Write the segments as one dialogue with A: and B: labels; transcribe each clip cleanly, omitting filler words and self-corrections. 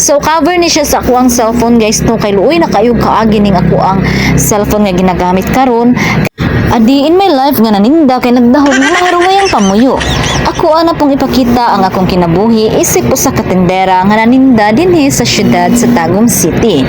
A: So cover ni siya sa akuang cellphone, guys, no, kay luoy na kayo kaagi ning ako ang cellphone nga ginagamit karon. A day in my life nga naninda kay nagdahom nga mga ruwayang pamuyo. Ako ana pong ipakita ang akong kinabuhi isip usa ka tindera nga naninda dinhi sa syudad sa Tagum City.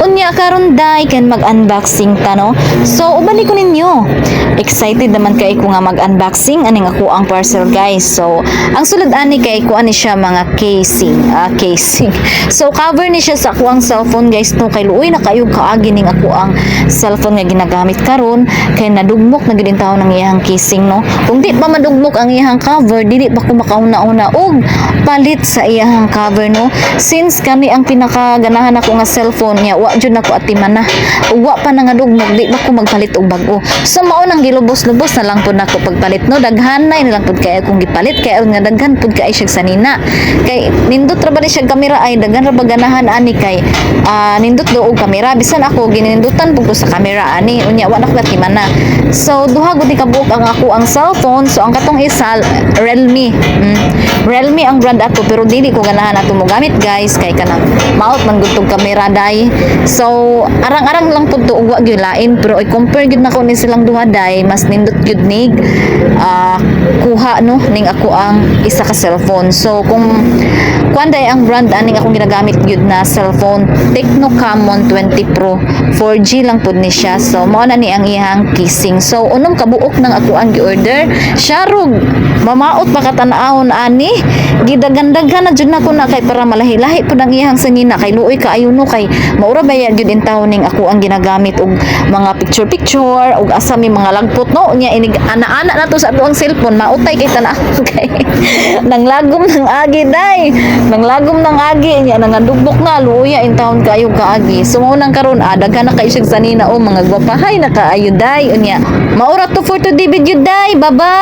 A: Unya karon day kan mag-unboxing ta, no. So uban ko ninyo. Excited naman kay ko nga mag-unboxing aning ako ang parcel, guys. So ang sulod ani kay ko ani siya mga casing, casing. So cover ni siya sa ako ang cellphone, guys, no, kay luoy na kayo kaagi ning ako ang cellphone nga ginagamit karon kay nadugmok na gid taon ang iyang casing, no. Kung di pa madugmok ang iyang cover, dili pa ko makauna-una og palit sa iyang cover, no. Since kani ang pinakaganahan ako nga cellphone niya, wa jud nako atiman na. Ug wa pa na nga dugmok, di ba ko magpalit og bag-o? So mao nang gilubos-lubos na lang pud nako pagpalit, no. Daghan na lang pud kay akong gipalit kay aron nga daghan pud kay siya sanina. Kay nindot ra ba ni siya kamera ay daghan ra ba ganahan ani kay nindot do og kamera. Bisan ako ginindutan pud ko sa kamera ani, unya wa na ko atiman na. So duha gud ni kabuok ang ako ang cellphone. So ang katong isa Realme. Realme ang brand ato pero dili ko ganahan ato mo gamit, guys, kay kanang maot man gud tong kamera day. So arang-arang lang pud to ug wa gyud lain pero i-compare gyud nako ni silang duha day, mas nindot gyud nig kuha, no, ning ako ang isa ka cellphone. So kung kuan day ang brand aning akong ginagamit gyud na cellphone, Tecno Camon 20 Pro 4G lang pud ni siya. So mao na ni ang iyang casing. So unom ka buok nang ako ang gi-order. Sharog mamaot pa katanahon ani, gidagan-daghan na jud nako na kay para malahi-lahi pud ang iyang sangina kay luoy kaayo, no, kay maura ba ya gyud intawon ning ako ang ginagamit og mga picture picture og asa may mga lagpot, no. Unya inig ana-ana na to sa atuang cellphone, mautay kay tan-awon kay nanglagom ng agi day, nanglagom ng agi niya, nangadugmok na, luya intawon kaayo kaagi. So mao nang karon daghan na kay siya sanina o mga gwapahay na kaayo day. Unya maura to for today video day. Bye bye.